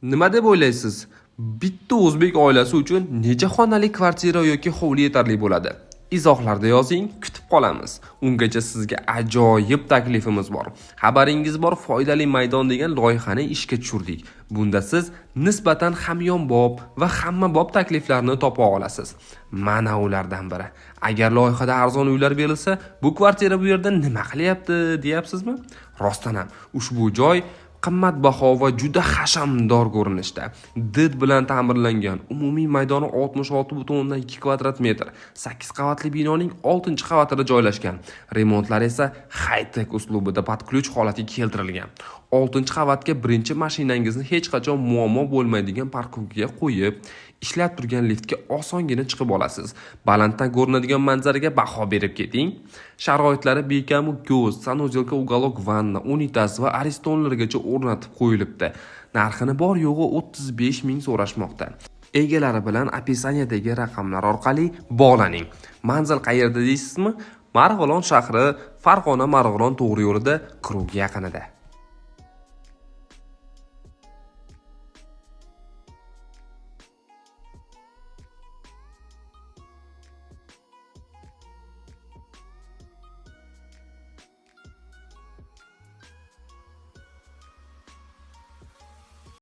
Nima deb o'ylaysiz? Bitta o'zbek oilasi uchun necha xonali kvartira yoki hovli yetarli bo'ladi? Izohlarda yozing, kutib qolamiz. Ungacha sizga ajoyib taklifimiz bor. Xabaringiz bor, "Foydali maydon" degan loyihani ishga tushirdik. Bunda siz nisbatan hamyonbop va hammabop takliflarni topa olasiz. Mana ulardan biri. Agar loyihada arzon uylar berilsa, bu kvartira bu yerda nima qilyapti, deyapsizmi? Rostdan ham ushbu joy qimmatbaho va juda hashamdor ko'rinishda. Did bilan ta'mirlangan, umumiy maydoni 66,2 kvadrat metr, 8 qavatli binoning 6-qavatida joylashgan. Remontlar esa high-tech uslubida под ключ holatiga keltirilgan. 6-qavatga birinchi mashinangizni hech qachon muammo bo'lmaydigan parkovkaga qo'yib, ishlab turgan liftga osongina chiqib olasiz. Balanddan ko'rinadigan manzaraga baho berib keting. Sharoitlari bekamu ko'z, санузел ga уголок, vanna, unitaz va aristonlargacha o'rnatib qo'yilibdi. Narxini bor yo'g'i 35 ming so'rashmoqda. Egalari bilan описание dagi raqamlar orqali bog'laning. Manzil qayerda deysizmi? Marg'ilon shahri, Farg'ona Marg'ilon to'g'ri yo'lida, Krug yaqinida.